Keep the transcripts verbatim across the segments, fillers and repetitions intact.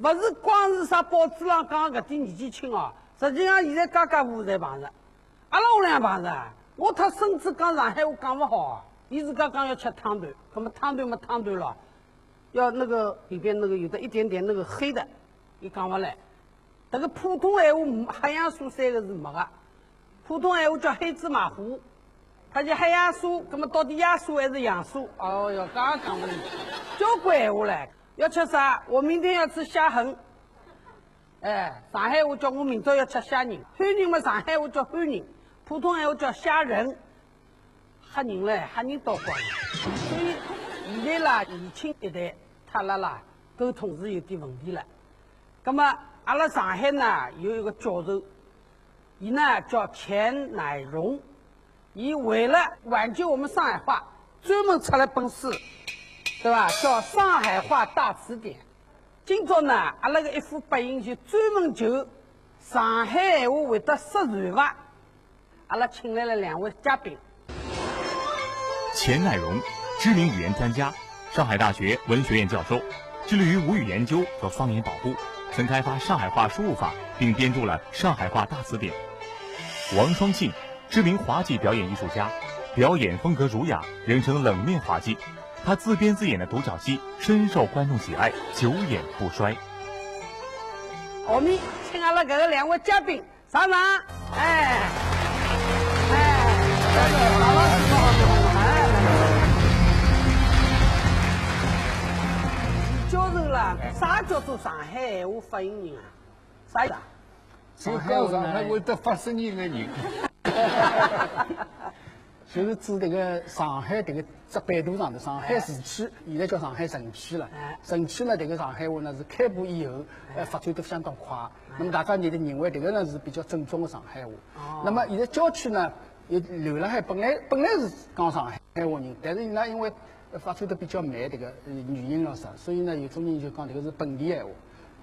勿是光是啥报纸浪讲搿点年纪轻哦，实际上现在家家户户侪碰着。阿拉屋里向碰着，我搭孙子讲上海话讲勿好，伊自家讲要吃汤团，葛么汤团么汤团咯，要那个里边那个有的一点点那个黑的，伊讲勿来。迭个普通闲话，黑杨酥三个字没个，普通闲话叫黑芝麻糊，他叫黑杨酥，葛么到底杨酥还是杨酥？哦哟，刚刚讲勿清，交关闲话嘞。要吃啥？我明天要吃虾仁。 哎，上海话叫我明朝要吃虾仁，虾仁嘛，上海话叫虾仁，普通闲话叫虾仁，吓人嘞，吓人倒光了。所以现在啦，年轻一代，他啦啦，沟通是有点问题了。葛么，阿拉上海呢，有一个教授，伊呢叫钱乃荣， 伊为了挽救我们上海话，专门出了本书，对吧？叫《上海话大词典》。今朝呢，阿拉个一呼百应就专门就上海闲话会得说传话，阿拉请来了两位嘉宾。钱乃荣，知名语言专家，上海大学文学院教授，致力于吴语研究和方言保护，曾开发上海话输入法，并编著了《上海话大词典》。王双庆， 知名滑稽表演艺术家，表演风格儒雅，人称冷面滑稽。他自编自演的独角戏深受观众喜爱，久演不衰。我们请阿拉搿个两位嘉宾上场，哎，哎，老老实实，哎，教授啦，啥叫做上海闲话发言人啊？啥意思啊？ 就讲上海会得发声音个人。就是指迭个上海迭个只版图上头，上海市区，现在叫上海城区了。城区呢，迭个上海话呢是开埠以后，呃，发展得相当快。那么大家呢就认为迭个呢是比较正宗的上海话。那么现在郊区呢，也留辣海，本来本来是讲上海话人，但是呢，因为发展得比较慢，迭个呃语音咯啥，所以呢，有种人就讲迭个是本地闲话。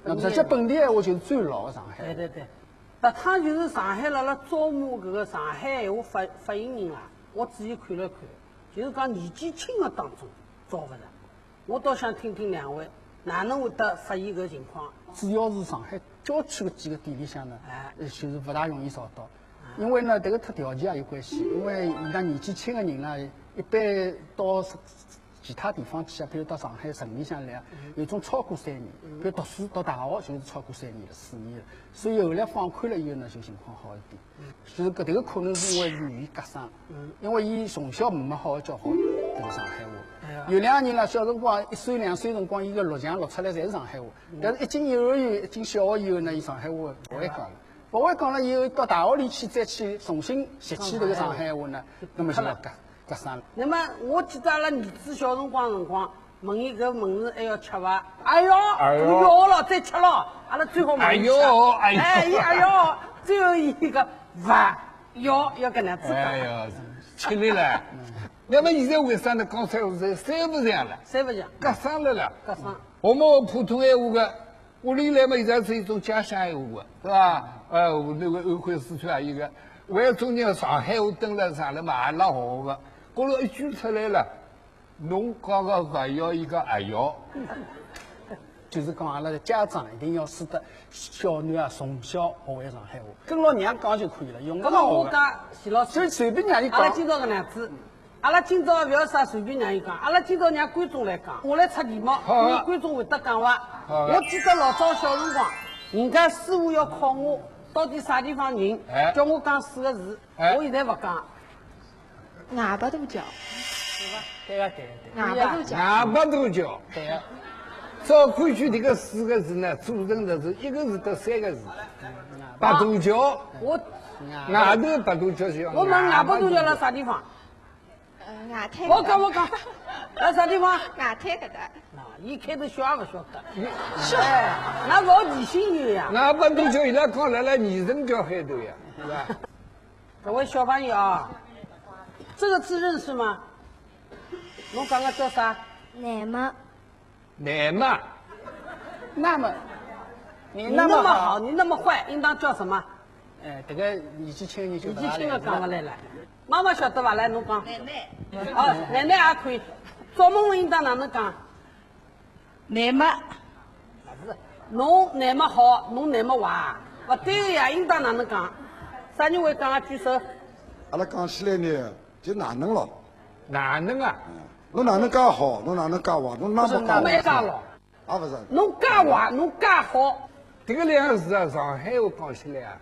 那么实际本地闲话就是最老的上海话。对对对。 那他就是上海辣辣招募搿个上海闲话发发言人啊，我仔细看了看，就是讲年纪轻的当中招勿着。我倒想听听两位哪能会得发现搿情况。主要是上海郊区的几个店里向呢，哎呃，就是勿大容易找到。因为呢，迭个搭条件也有关系，因为伊拉年纪轻的人呢，一般到其他地方去啊，比如到上海城里向来啊，有种超过三年，比如读书到大学就是超过三年了、四年了，所以后来放宽了以后呢，就情况好一点。就是搿迭个可能是因为语言隔生，因为伊从小没好好教好迭个上海话。有两个人呢，小辰光一岁两岁辰光，伊个录像录出来侪是上海话，但是一进幼儿园、一进小学以后呢，伊上海话勿会讲了。勿会讲了以后，到大学里去再去重新学起迭个上海话呢，那么就要隔隔生了。那么我记得阿拉儿子小辰光辰光，问伊搿物事还要吃伐？哎哟，哎哟勿要了，再吃了，阿拉最好问伊吃。哎哟哎哟哎，伊哎哟，最后伊个勿要，要搿能样子讲。哎呀，吃力了。那么现在为啥呢？刚才我说三勿像了，三勿像，隔生了了。隔生。我们普通闲话个，屋里来嘛，现在是一种家乡闲话个，是吧？呃，我那个安徽四川啊，一个，我也中间上海话登了上来嘛，也老好个，过了一句出来了，侬刚刚勿要一个哎哟，就是讲阿拉个家长一定要使得小囡啊从小学会上海话，跟牢娘讲就可以了，用勿着学个。那么我讲，徐老师，就随便让伊讲。阿拉今朝搿能样子，阿拉今朝勿要啥随便让伊讲，阿拉今朝让观众来讲，我来出题目，好啊看看观众会得讲伐？好啊我记得老早小辰光，人家师傅要考我到底啥地方人，哎叫我讲四个字，哎我现在勿讲。外八大桥，对个对个对个。外八大桥，外八大桥，对个。照规矩，这个四个字呢，组成的是一个字搭三个字，八大桥，我外头八大桥就要我问外八大桥辣啥地方？呃，外滩。我讲我讲，辣啥地方？外滩搿搭。啊，伊开头笑也勿晓得。哎，那老提醒伊呀。外八大桥伊拉讲辣辣二层桥海头呀，是吧？各位小朋友啊，这个字认识吗？侬讲个叫啥？奶妈，奶妈，那么，你你那么那么好，好，你那么坏，应当叫什么？哎，这个年纪轻的就年纪轻的讲勿来了。妈妈晓得伐？来，侬讲。奶奶。哦，奶奶也可以。做梦应当哪能讲？奶妈，勿是，侬那么好，侬那么坏，勿对个呀，应当哪能讲？啥人会讲啊？举手。阿拉讲起来呢，就哪能咯？哪能啊？嗯，侬哪能介好，侬哪能介坏，侬那么介坏，那么一介咯？啊，勿是。侬介坏，侬介好。迭个两个字啊，上海话讲起来啊，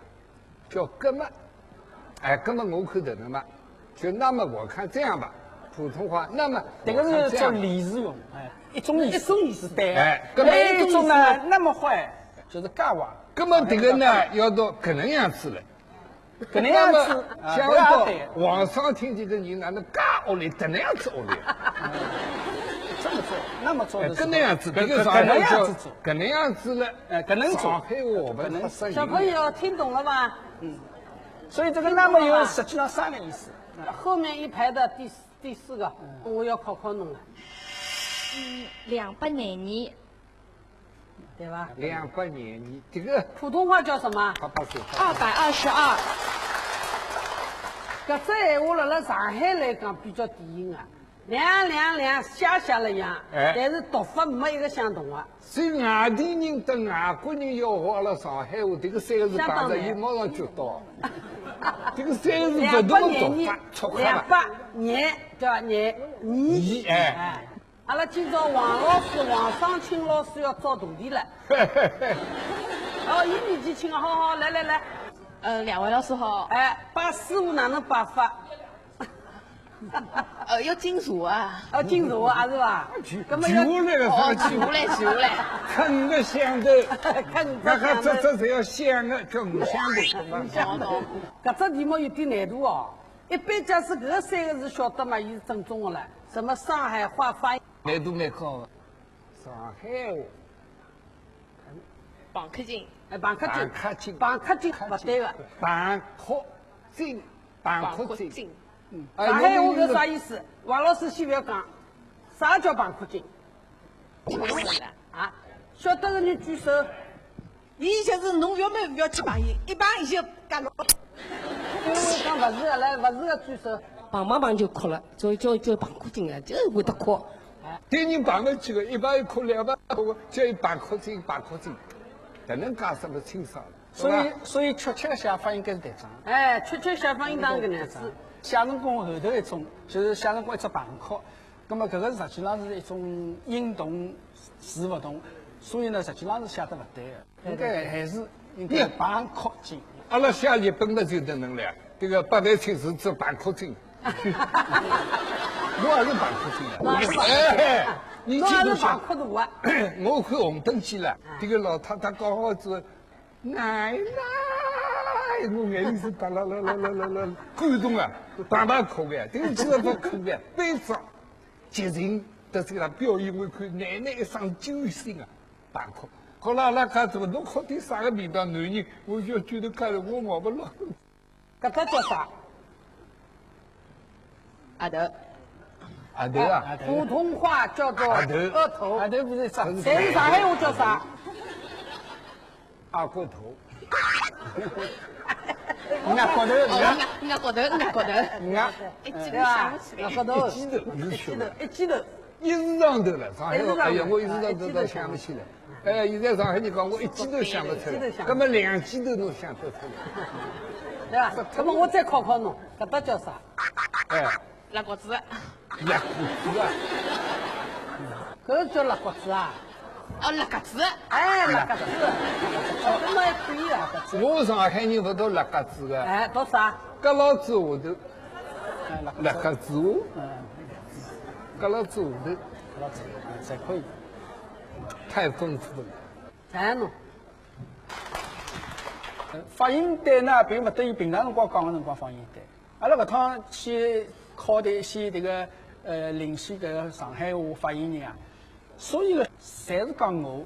叫搿么，哎，搿么我看得能嘛，就那么我看这样吧，普通话，那么迭个是叫俚字用，哎，一种意思。一种意思，对。哎，搿么还有一种呢，还有一种呢，那么坏，就是介坏。搿么迭个呢，要到搿能样子了。搿能样子，那么，啊，像到对。皇上听见个人哪能介恶劣，搿能样子恶劣。这么做，那么做的是，哎，搿能样子，搿，迭个上海话叫搿能样子做。搿能样子了。哎，搿能做。上海话我们搿能做。小朋友听懂了吗？ 嗯，所以这个那么有实际上三个意思。后面一排的第四，第四个，嗯。我要考考侬了。嗯，两百廿二。对吧？两百廿二，这个普通话叫什么？二百二十二。搿只闲话辣辣上海来讲比较典型啊。 两两两，写写了一样，哎。但是读法没一个相同啊。所以外地人搭外国人要学阿拉上海话，迭个三个字碰着，相当难。伊马上就到。迭个三个字勿同个读法，两百廿二，错开了。两百廿，对吧？廿二。二，哎。哎，阿拉今朝王老师、王双卿老师要招徒弟了。哦，伊年纪轻，好好，来来来。呃，两位老师好。哎，拜师傅哪能拜法？ 呃，要敬茶啊。要敬茶啊，是吧？搿么要，跪下来了，哦，跪下来，跪下来。磕五个响头。磕五个响头。搿个这，这是要响个，磕五响头。懂，懂。搿只题目有点难度哦。一般假使搿三个字晓得嘛，伊是正宗个了。什么上海话发音？难度蛮高个。上海话。朋克精。哎，朋克精。朋克精。朋克精，勿对个。朋克 精，朋克精。朋克精。嗯。哎，上海话搿啥意思？王老师先勿要讲，啥叫朋克精？啊，晓得个人举手。伊就是侬覅么覅去碰伊，一碰伊就轧牢。因为讲勿是个，来，勿是个举手。碰碰碰就哭了，就，就，就朋克精了，就会得哭。哎。对人碰勿起个，一碰一哭，两碰一哭，叫伊朋克精，朋克精，搿能介说勿清爽。 所以，是吧？所以确切写法应该是迭种。哎，确切写法应当搿能样子。写成功后头一种，就是写成功一只朋克。葛么搿个实际上是一种音同字勿同，所以呢，实际上是写得勿对个，对，应该还是应该朋克精。阿拉写日本个就搿能了，迭个八代亲是只朋克精。我也是朋克精啊。侬也是朋克精。哎，侬也是朋克大啊。我看红灯记了，迭个老太太讲好子 奶奶，我眼泪水哗啦啦啦啦啦啦，感动啊，梆梆哭个，迭个真个勿哭个，悲伤、激情，在这个表演，我看奶奶一双揪心啊，梆哭。好了，阿拉讲怎么侬哭点啥个名堂？男人，我就觉得看了我熬勿牢。 搿只叫啥？额头。额头啊？哎，普通话叫做额头。额头。额头勿是啥？但是上海话叫啥？额角头。额角头，哦，额，额角头，额角头。额。一记头想勿起来。对吧？额角头。一记头，一记头，一记头。 一时上头了，上海话，一时上头，哎呀，我一时上头倒想勿起来。哎，现在上海人讲，我一记头想勿出来，一记头想勿出来。葛么两记头侬想得出来。对吧？葛么我再考考侬，搿搭叫啥？哎。肋角子。肋角子啊。搿叫肋角子啊？哦，肋角子。哎，肋角子。哦，搿么还可以啊。我上海人勿读肋角子个。哎，读啥？搿老子下头。 哎，肋角子哦。嗯。搿老子下头。搿老子，嗯，侪可以。太丰富了。赞哦。呃，发音对呢，并勿等于平常辰光讲个辰光发音对。阿拉搿趟去考的一些迭个，呃，临时迭个上海话发音呢，所有个侪是讲我，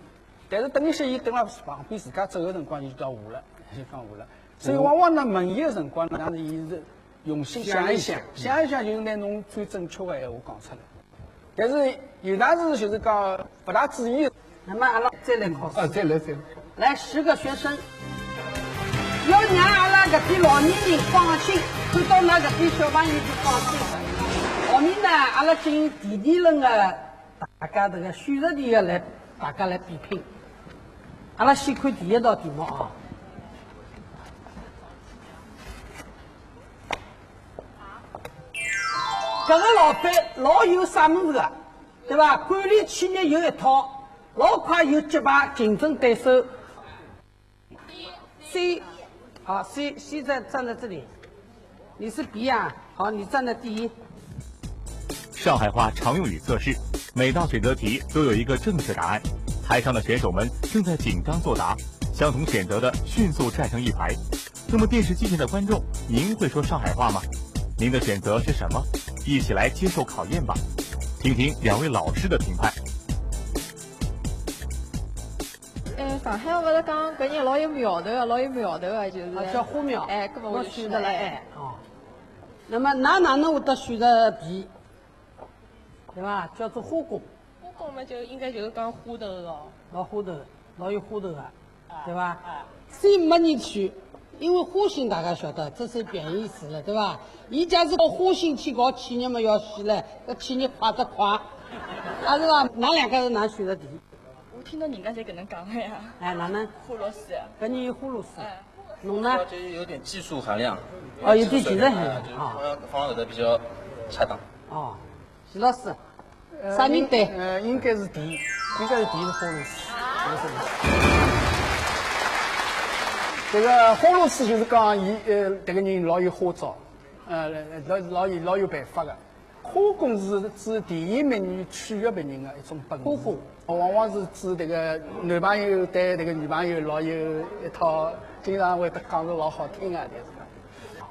但是等一歇伊蹲辣旁边自家走个辰光，伊就讲我了，伊就讲我了。 所以往往呢，问伊个辰光呢，让伊是用心想一想，想一想。想一想就是拿侬最正确个闲话讲出来。但是有当时就是讲勿大注意。那么阿拉再来考试。啊，再来，再来。来，十个学生，要让阿拉搿点老年人放心，看到㑚搿点小朋友就放心。下面呢，阿拉进行第二轮个大家迭个选择题个来，大家来比拼。阿拉先看第一道题目啊。搿个老板老有啥物事个，对伐？管理企业有一套，老快有击败竞争对手。C，好，C，C在站在这里。 你是 B 啊？好，你站在第一。上海话常用语测试，每道选择题都有一个正确答案。台上的选手们正在紧张作答，相同选择的迅速站成一排。那么电视机前的观众，您会说上海话吗？您的选择是什么？一起来接受考验吧。听听两位老师的评判。哎，上海话勿是讲搿人老有苗头个，老有苗头个，就是。啊，叫花苗。哎，搿么我就我选择了哎 A 哦。那么㑚哪能会得选择 B？ 对伐？叫做花工。花工嘛，就应该就是讲花头个咯。老花头，老有花头个，对伐？C 没人去，因为花心大家晓得，这是贬义词了，对伐？伊假使搞花心去搞企业嘛，要死了，搿企业快得快，啊是伐？㑚两家头哪选择 D？ 我听到人家侪搿能讲个呀。哎，哪能？花螺丝。搿人有花螺丝，哎。侬呢？就是有点技术含量。哦，有点技术含量啊，就是方方面面比较恰当。哦，徐老师，啥人对？呃，应该是 D，应该是 D 是花螺丝。这个花螺丝就是讲伊呃，这个人老有花招，呃，老老有老有办法的。花工是指甜言蜜语取悦别人的一种本事。花工。往往是指这个男朋友对这个女朋友老有一套，经常会得讲得老好听啊，就是讲。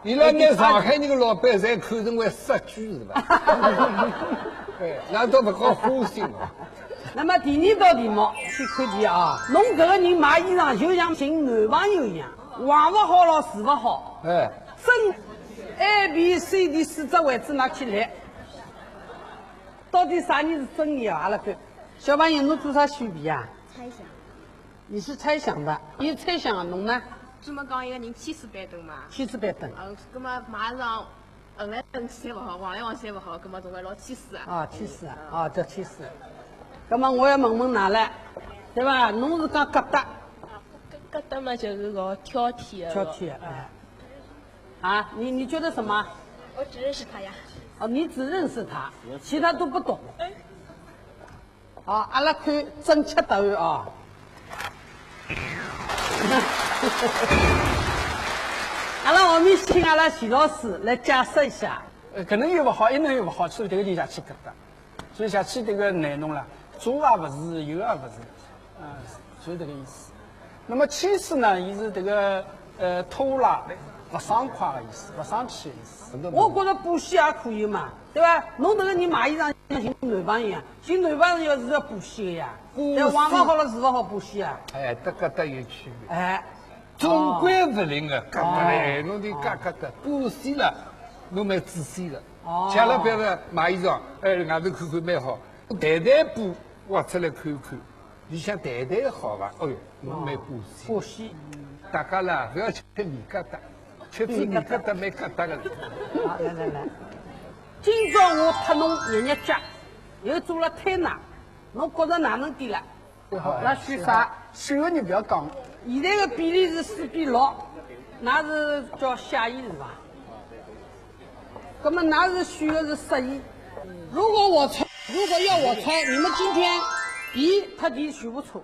伊拉拿上海人个老板侪看成为杀猪是吧？哎，难道勿搞花心啊？那么第二道题目，先看题啊，侬搿个人买衣裳就像寻男朋友一样，横勿好咯，竖勿好，哎，正A、B、C、D四只位置拿起来，到底啥人是正的啊？阿拉看，小朋友，侬做啥选B啊？猜想。你是猜想的，伊猜想啊，侬呢？专门讲一个人千丝板凳嘛。千丝板凳。嗯，葛么马上横来横去侪勿好，横来横去侪勿好，葛么总归老千丝啊。啊，千丝啊，啊，叫千丝。葛么我要问问㑚了，对伐？侬是讲疙瘩，疙瘩嘛，就是老挑剔的。挑剔，哎。啊，你你觉得什么？我只认识他呀。哦，你只认识他，其他都不懂。好，阿拉看正确答案啊。阿拉下面请阿拉徐老师来解释一下。呃，搿能又勿好，一能又勿好，所以这个人邪气疙瘩，所以邪气这个难弄了，左也勿是，右也勿是，啊，所以这个意思。那么千丝呢，伊是这个呃拖拉，勿爽快的意思，勿爽气的意思。我觉得补西也可以嘛，对伐？侬搿个人买衣裳像寻男朋友一样，寻男朋友是要补西的呀，对，横勿好了，竖勿好补西啊。哎，这个倒有区别。哎，总归勿灵个，搿个嘞，侬得嘎嘎的，补西了，侬蛮仔细的。哦像了别个买衣裳，哎，外头看看蛮好，袋袋布挖出来看一看，里向袋袋好伐？哎哟，侬蛮补西。补西。大家啦，勿要吃面疙瘩，吃仔面疙瘩蛮疙瘩个。好，来来来，今朝我搭侬热热脚，又做了推拿，侬觉着哪能点了？好，那选啥？选个人勿要讲，现在个比例是四比六，那是叫下移是伐？那么那是选的是十一。如果我猜，如果要我猜，你们今天一他题选不出。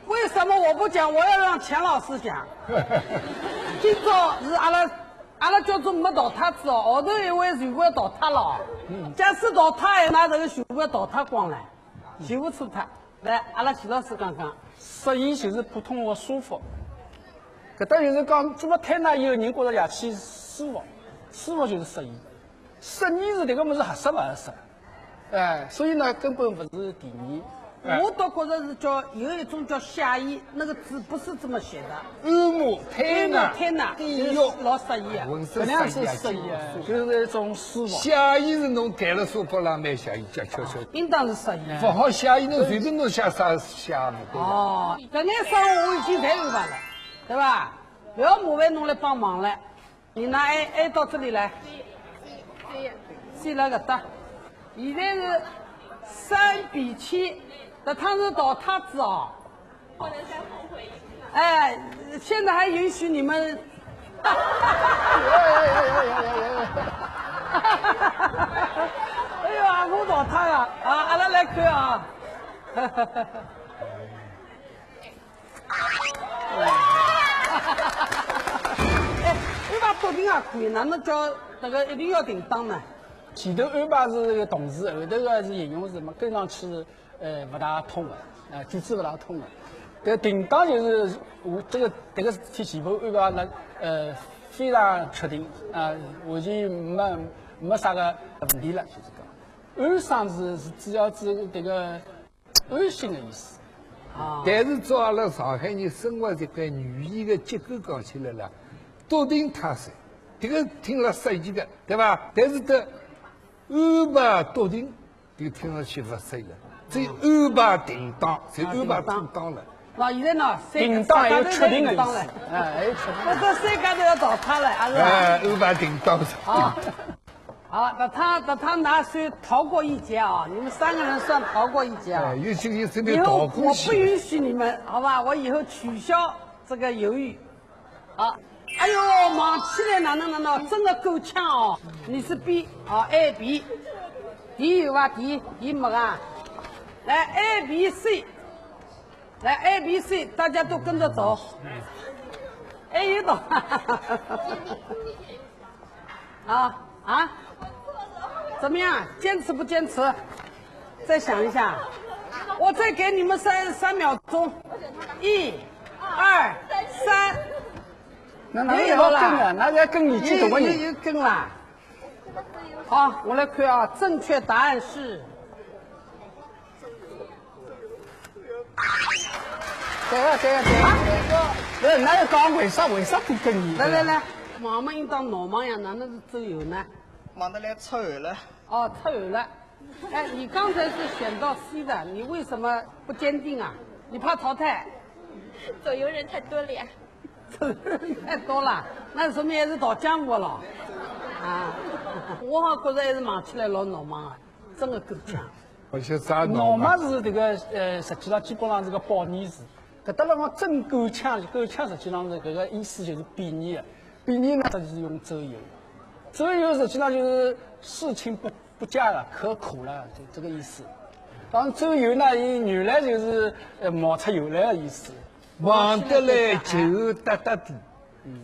为什么我不讲？我要让钱老师讲。今朝是阿拉阿拉叫做没淘汰制哦，后头一位全部要淘汰了哦。假使淘汰，那这个全部要淘汰光了，全部出脱。来，阿拉徐老师讲讲。十一就是普通的舒服。搿搭就是讲，做了推拿以后，人觉着邪气舒服，舒服就是十一。十二是迭个物事合适勿合适？哎，所以呢，根本勿是第二。我倒觉着是叫有一种叫下移，那个字不是这么写的。按摩、推拿、推拿，地狱，老适意啊。浑身搿能样子十一啊十一啊，就是一种舒服。下移是侬盖了沙发浪蛮下移，叫悄悄。应当是适意。勿好下移，侬随便侬下啥下嘛，对伐？哦，搿眼生活我已经侪安排了，对伐？勿要麻烦侬来帮忙了。你拿A A到这里来，C辣搿搭。现在是三比七，搿趟是淘汰制哦。不能再后悔一次。哎，现在还允许你们。哎呦，阿公淘汰呀！啊，阿拉来看啊。哎，我把笃定啊，可以，哪能叫那个一定要停档呢？前头安排是一个动词，后头个是形容词嘛，跟上去 呃，勿大通个，呃，句子勿大通个。搿停档就是我这个，这个事体全部安排了，呃，非常确定，啊，完全没，没啥个问题了，就是讲。安生是，是主要指这个安心的意思。啊。但是照阿拉上海人生活习惯，语言个结构讲起来了，笃定踏实，这个听了适意个，对吧？但是这安排笃定 就听上去勿适意了。只有安排停档，就安排停档了。那现在呢，三个，停档还有确定的意思。三家头停档了。哎，还有确定。那这三家头要淘汰了，啊，是吧？哎，安排停档。啊，好，那他，那他那算逃过一劫啊，你们三个人算逃过一劫啊。哎，有些，有些以后逃过去。我不允许你们，好吧？我以后取消这个犹豫。 啊，哎呦，忙起来哪能哪能，真的够呛哦。你是B啊，A B，D有伐？D，D没啊？来，A B C，来，A B C，大家都跟着走。A有懂。啊啊，怎么样？坚持不坚持？再想一下，我再给你们三，三秒钟，一、二、三。 那，那个要跟啊，那个要跟你去读啊你。又，又，又跟啦。好，我来看啊，正确答案是，对呀，对呀，对呀。啊？对，那要讲为啥，为啥不跟你？来，来，来，忙么应当闹忙呀，哪能是周游呢？忙得来出汗了。哦，出汗了。 哎，你刚才是选到C的，你为什么不坚定啊？你怕淘汰？周游人太多了呀。周游人太多了，那说明还是淘江湖了。啊，我好觉着还是忙起来老闹忙啊，真的够呛。而且啥闹忙？闹忙是这个，呃，实际上基本上是个褒义词。搿搭了讲真够呛，够呛实际上是搿个意思就是贬义的。贬义呢，它就是用周游。周游实际上就是事情不 不佳了，可苦了，就这个意思。当然，周游呢，伊原来就是，呃，冒出油来的意思。忙得来就搭搭底，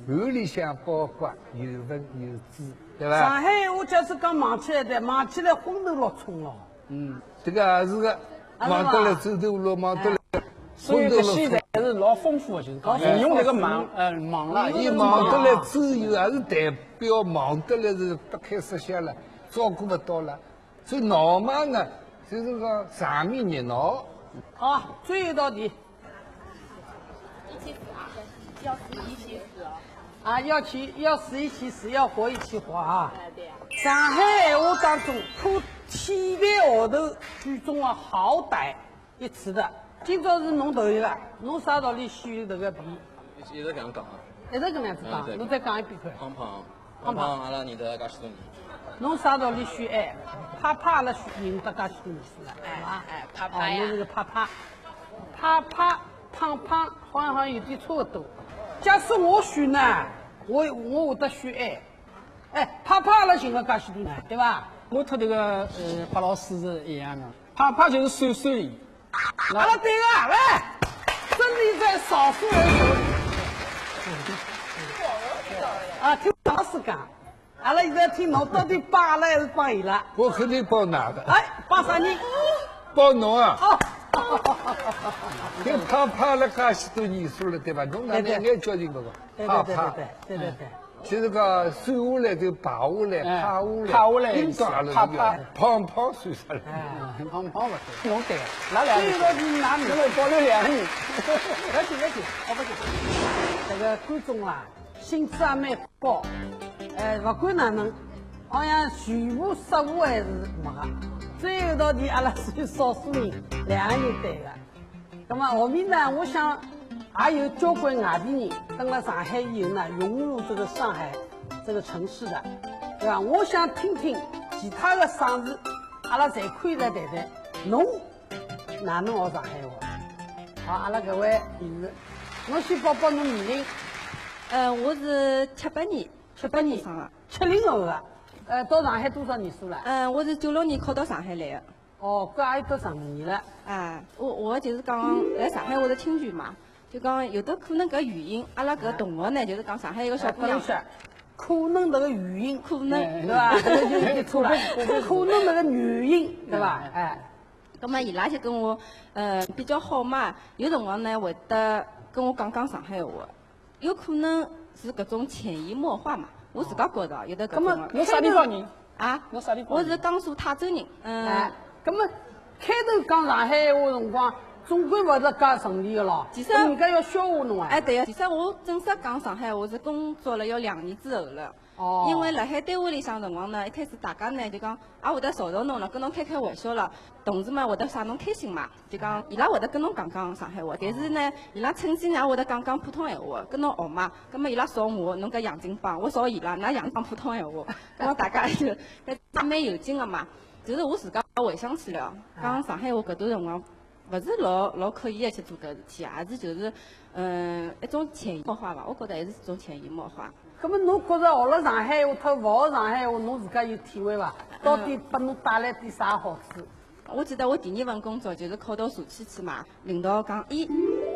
碗里向包括有文有字，对吧？上海闲话假使讲忙起来的，忙起来昏头落冲了。嗯，这个是个，啊，是吧？忙得来走投无路，忙得来，哎。所以搿现在还是老丰富的，就是讲，老丰富。形容这个忙，呃，忙了。伊忙得来周游，还是代表忙得来是拨开设想了。 照顾勿到了。所以闹忙啊，就是讲场面热闹。好，最后一道题。一起死啊，要死一起死哦。啊，要去，要死一起死，要活一起活啊。哎，对呀。上海闲话当中，可体面下头居中的好歹 一致的。今朝是侬头一个，侬啥道理选迭个B？一直搿样讲啊。一直搿能样子讲，嗯，对。侬再讲一遍看。胖胖，胖胖。胖胖，阿拉认得介许多年。侬啥道理选A？胖胖阿拉认得介许多年数了，哎，哎，胖胖呀。哦，侬是个胖胖。胖胖，胖胖，好像好像有点差勿多。假使我选呢，我，我会得选A。哎，胖胖阿拉寻个介许多呢，对伐？我搭迭个，呃，白老师是一样的。 胖胖就是瘦瘦伊。阿拉对个，喂，真理在少数人手里。啊，听老师讲，阿拉现在听侬到底帮阿拉还是帮伊拉？我肯定帮㑚的。哎，帮啥人？帮侬啊。哦。搿胖胖了介许多年数了，对伐？侬哪能一眼叫人勿讲？对对对对对对对对。 就是讲瘦下来就白下来，哎，胖下来，胖下来，应当阿拉是要，胖胖，胖胖瘦下来。哎，胖胖勿对，侬对，㑚两个。最后一道题㑚，因为保留两个人。勿要紧，勿要紧，好勿紧。搿个观众啦，兴致也蛮高，哎，勿管哪能，好像全部失误还是没个。最后一道题阿拉属于少数人，两个人对个。 那么后面呢，我想也有交关外地人登了上海以后呢，涌入这个上海这个城市的，对吧？我想听听其他的省市，阿拉侪可以来谈谈。侬哪能学上海话？好，阿拉搿位女士，侬先报报侬年龄。呃，我是七八年，七八年生的。七零后啊，呃，到上海多少年数了？呃，我是九六年考到上海来的。哦，搿也有得十年了。啊，我，我就是讲来上海我是亲眷嘛，就讲有的可能搿语音，阿拉搿同学呢，就是讲上海一个小姑娘，啊，等一下，可能搿个语音，可能，哎，对吧？搿个就有点错了，可能搿个语音，对吧？哎。葛末伊拉就跟我，呃，比较好嘛，有辰光呢会得跟我讲讲上海话，有可能是搿种潜移默化嘛，我自家觉着有的搿种。葛末侬啥地方人？啊？侬啥地方人？我是江苏泰州人，嗯。哎，葛末开头讲上海话辰光，总归勿是介顺利个咯，其实人家要笑话侬啊。哎，对呀，其实我正式讲上海话是工作了有两年之后了。 哦。因为辣海单位里向辰光呢，一开始大家呢就讲，啊，会得笑笑侬了，跟侬开开玩笑了，同事嘛会得耍侬开心嘛，就讲伊拉会得跟侬讲讲上海话，但是呢，伊拉趁机呢会得讲讲普通闲话，跟侬学嘛。葛末伊拉笑我，侬搿洋泾浜，我笑伊拉，㑚洋泾浜普通闲话，葛末大家就，还蛮有劲个嘛。就是我自家回想起来哦，讲上海话搿段辰光，勿是老，老刻意个去做搿事体，也是就是，嗯，一种潜移默化吧，我觉得还是一种潜移默化。 葛末侬觉着学了上海话，特勿学上海话，侬自家有体会伐？到底拨侬带来点啥好处？我记得我第二份工作就是考到社区去嘛，领导讲，咦，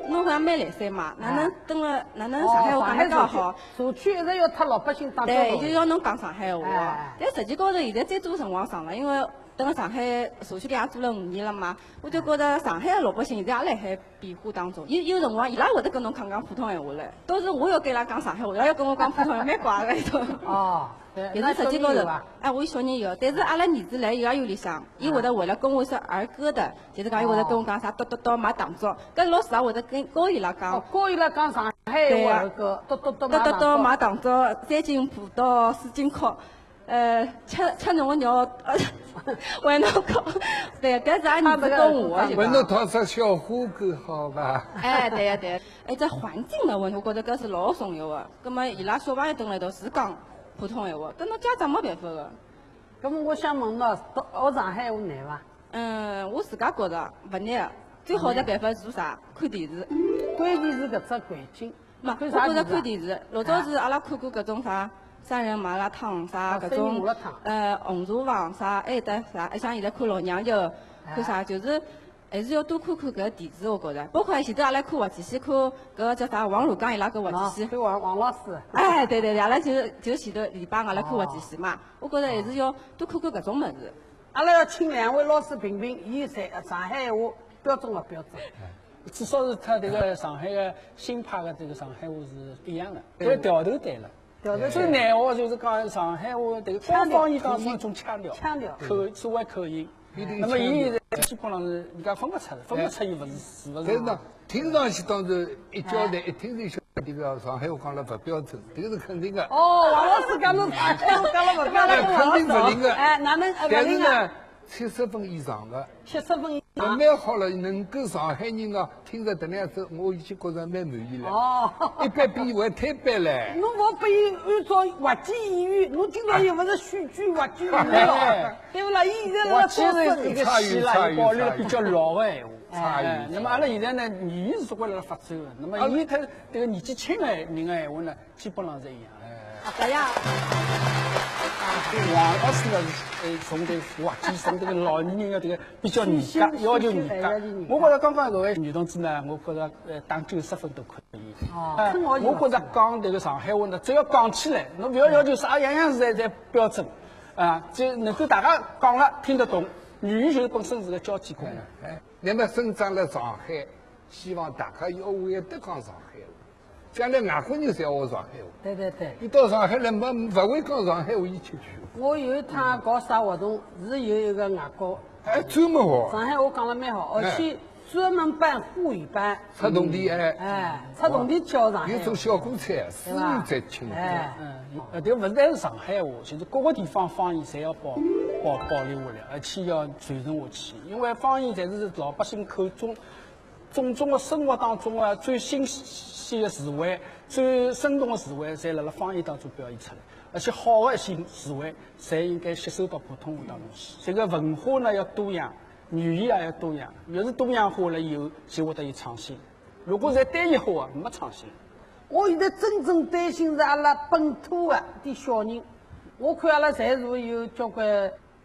侬好像蛮来三嘛，哪能蹲了，哪能上海话讲得介好？哦，上海社区，社区一直要搭老百姓打交道。对，就要侬讲上海话。哎。但实际高头现在再做辰光长了，因为蹲了上海社区里也做了五年了嘛，我就觉得上海的老百姓现在也辣海 变化当中，有，有辰光伊拉会得跟侬讲讲普通闲话嘞，但是我要跟伊拉讲上海话，伊拉要跟我讲普通闲话，蛮怪个一种。哦，对，就是实际高头，哎，我有小人有，但是阿拉儿子来幼儿园里向，伊会得为了跟我说儿歌的，就是讲伊会得跟我讲啥，嘟嘟嘟买糖粥，搿老师也会得跟，教伊拉讲。哦，教伊拉讲上海话儿歌，嘟嘟嘟买糖粥。嘟嘟嘟买糖粥，三斤葡萄，四斤苦。 呃，吃，吃侬个肉，喂侬狗，对，搿是阿拉儿子跟我个。喂侬讨只小花狗好伐？哎，对呀，对呀。哎，这环境的问题，我觉得搿是老重要的。葛末伊拉小朋友蹲辣一道是讲普通闲话，搿侬家长没办法的。葛末我想问侬，学上海话难伐？嗯，我自家觉得勿难，最好的办法是做啥？看电视。关键是搿只环境。 嘛，我觉着看电视，老早是阿拉看过搿种啥三人麻辣烫啥，哦，搿种三人麻辣烫。呃，红茶房啥，还有得啥，还像现在看老娘舅，看啥，就是还是要多看看搿电视，我觉着。包括前头阿拉看滑稽戏，看搿个叫啥王汝刚伊拉搿滑稽戏。哦，对，王，王老师。哎，对对对，阿拉就是，就是前头礼拜阿拉看滑稽戏嘛，我觉着还是要多看看搿种物事。阿拉要请两位老师评评，伊在上海话标准勿标准？ 至少是搭迭个上海个新派个迭个上海话是一样的，对。搿调头对了。调头对。最难学就是讲上海话迭个，腔调。光方言当中一种腔调，腔调。口，所谓口音。一定腔调。那么伊现在基本上是人家分勿出，分勿出伊勿是，是勿是？但是呢，听上去当然一交代，哎。一听就晓得迭个上海话讲了勿标准，迭个是肯定的。哦，王老师讲了上海话讲了勿标准，哎，肯定勿灵的。哎，哪能，哎，勿灵啊？但是呢，七十分以上的，七十分以上。蛮好了，能够上海人啊， 听着迭能样子，我已经觉着蛮满意了。哦。一般比伊还推扳嘞。侬勿拨伊按照滑稽演员，侬今朝又勿是喜剧滑稽演员了，哎。对勿啦？伊现在辣辣角色里。滑稽是一个戏啦，差异，伊保留了比较老的闲话。差异，哎，那么阿拉现在呢，语言是会辣辣发展的，那么伊搭迭个年纪轻的人的闲话呢， 基本上是一样的。哎。好呀。王老师呢，是，呃，从迭个滑稽，从迭个老年人的迭个比较严格，要求严格。我觉着刚刚搿位女同志呢，我觉着，呃，打九十分都可以。哦，哎，我觉着讲迭个上海话呢，只要讲起来，侬勿要要求啥样样侪，侪标准，啊，就能够大家讲了听得懂。语言就是本身是个交际功能。哎，那么生长了上海，希望大家要会得讲上海话。 将来外国人侪学上海话。对对对。伊到上海来没，勿会讲上海话，伊吃亏。我有一趟搞啥活动，是有一个外国，哎，专门学。上海话讲了蛮好，而且专门办沪语班。出铜钿，哎。哎，出铜钿教上海话。有种小韭菜，对吧？私人才请。哎。嗯，呃，迭勿单是上海话，就是各个地方方言侪要保，保，保留下来，而且要传承下去，因为方言才是老百姓口中 种种的生活当中啊，最新鲜的词汇，最生动的词汇，侪辣辣方言当中表现出来。而且好的一些词汇，侪应该吸收到普通话当中去。这个文化呢要多样，语言也要多样，越是多样化了以后，就会得有创新。如果是单一化啊，没创新。我现在真正担心是阿拉本土的点小人，我看阿拉侪是有交关，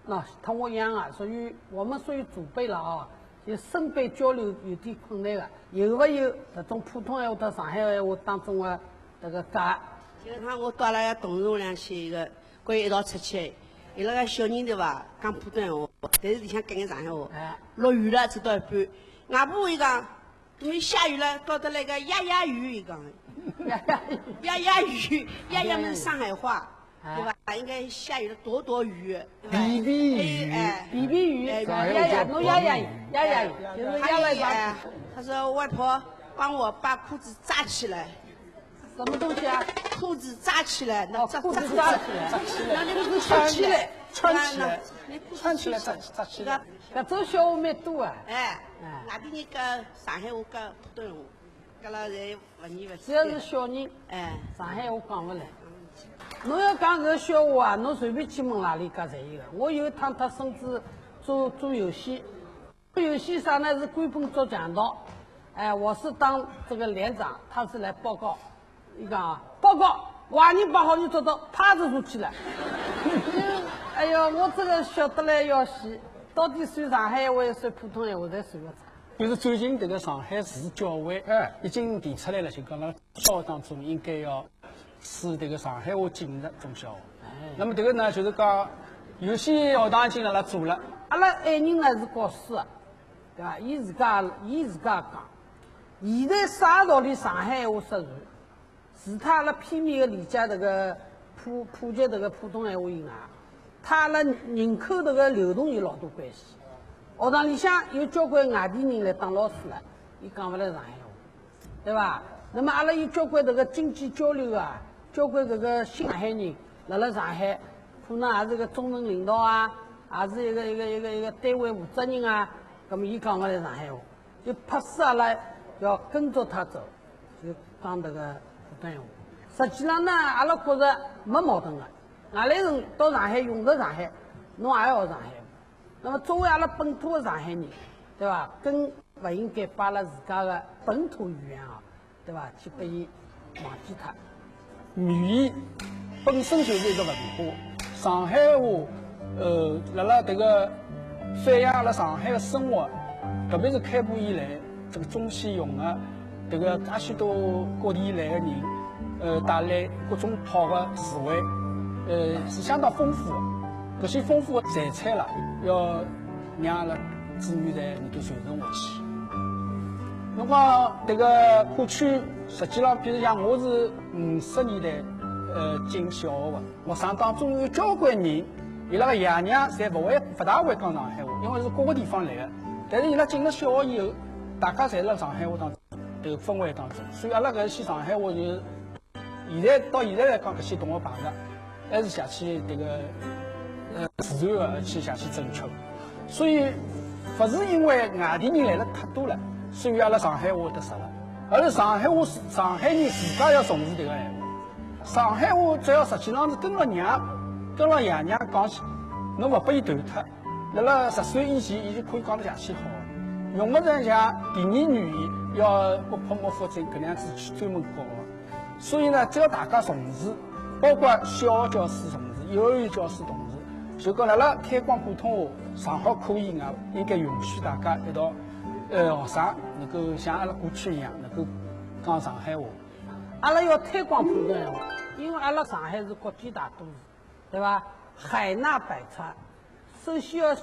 喏，同我一样啊，属于我们属于祖辈了啊，就生辈交流有点困难的，有没有搿种普通闲话到上海闲话当中的搿个轧？今朝我到了同事屋里向去一个，跟伊一道出去，伊拉个小人对伐，讲普通闲话，但是里向讲眼上海话。哎。落雨了，走到一半，外婆伊讲， 因为下雨了，搞得来个呀呀雨，伊讲。呀呀雨。呀呀雨，呀呀么是上海话，哎。对吧？应该下雨了，多多雨，对吧？皮皮雨。哎，哎。皮皮雨，哎，呀呀，侬呀呀雨，呀呀雨，就是呀呀雨。哎，他说：“外婆，帮我把裤子扎起来。”什么东西啊？裤子扎起来，那哦，裤子扎起来。扎起来，让那个裤子穿起来，穿起来，那，那裤子穿起来，扎，扎起来。搿种笑话蛮多啊。哎，哎。外地人讲上海话讲普通话。 搿拉侪勿念勿只要是小人，哎。上海话讲勿来。侬要讲搿笑话啊，侬随便去问哪里家侪有个。我有一趟搭孙子做，做游戏，做游戏啥呢？是关本捉强盗。哎，我是当这个连长，他是来报告。伊讲，报告，坏人把好人捉到，啪就坐起来。哎呀，我这个笑得来要死，到底算上海话还是算普通闲话，侪算勿出。 就是最近迭个上海市教委，哎。已经提出来了，就讲了，小学当中应该要使迭个上海话进入中小学。哎。那么迭个呢，就是讲，有些学堂已经辣辣做了。阿拉爱人呢是教书啊，对伐？伊自家，伊自家讲，现在啥道理上海话说是 除脱阿拉片面个理解迭个普，普及迭个普通闲话以外，搭阿拉人口迭个流动有老多关系。学堂里向有交关外地人来当老师了，伊讲勿来上海话，对伐？那么阿拉有交关迭个经济交流啊，交关搿个新上海人辣辣上海，可能也是个中层领导啊，也是一个，一个，一个，一个单位负责人啊，那么伊讲勿来上海话。 就迫使阿拉要跟着他走，就讲迭个普通闲话。实际上呢，阿拉觉着没矛盾个，外来人到上海用着上海，侬也要学上海。那么作为阿拉本土个上海人，对伐？更勿应该把阿拉自家个本土语言啊， 对伐？去拨伊忘记脱。语言本身就是一个文化，上海话，呃，辣辣迭个反映阿拉上海个生活，特别是开埠以来，这个中西融合，迭个介许多各地来个人，呃，带来各种好个词汇，呃，是相当丰富个。搿些丰富个财产啦，要让阿拉子女才能够传承下去。 侬讲迭个过去，实际上，比如讲，我是五十年代，呃，进小学个，学生当中有交关人，伊拉个爷娘侪勿会，勿大会讲上海话，因为是各个地方来个。但是伊拉进了小学以后，大家侪辣上海话当中，迭个氛围当中，所以阿拉搿些上海话就是 现在，到现在来讲，搿些同学碰着，还是谢去迭个，呃，自然个，而且谢去正确。所以，勿是因为外地人来了太多了，所以阿拉上海话得煞了，而是上海话，上海人自家要重视迭个闲话。上海话只要实际上是跟牢娘，跟牢爷娘讲起，侬勿拨伊断脱， 辣辣十岁以前，伊就可以讲得下去好。用勿着像第二语言，要活泼么勿振，搿能样子去专门教个。所以呢，只要大家重视，包括小学教师重视，幼儿园教师重视，就讲辣辣推广普通话，上好可以啊，应该允许大家一道，呃，学生能够像阿拉过去一样，能够讲上海话。阿拉要推广普通话，因为阿拉上海是国际大都市，对伐？海纳百川， 首先要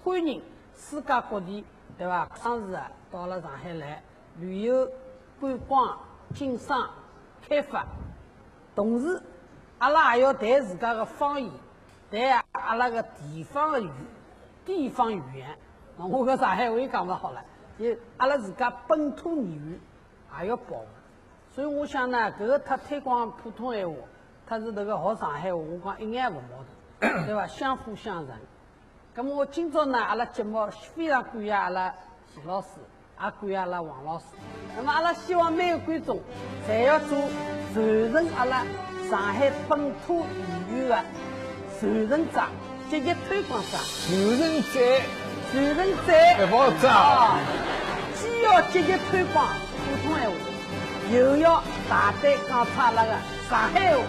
欢迎世界各地，对伐？学生子啊，到了上海来旅游、观光、经商、开发。同时，阿拉也要谈自家个方言，谈阿拉个地方个语，地方语言。那我个上海话也讲勿好了，就阿拉自家本土语言也要保护。 所以我想呢，搿个他推广普通闲话，他是迭个学上海话，我讲一眼也勿矛盾，对伐？相辅相成。葛么我今朝呢，阿拉节目非常感谢阿拉徐老师，也感谢阿拉王老师。那么阿拉希望每个观众，侪要做传承阿拉上海本土语言个传承者、积极推广者。传承者、传承者。哎，勿好走。啊，既要积极推广普通闲话，又要大胆讲出阿拉个上海闲话。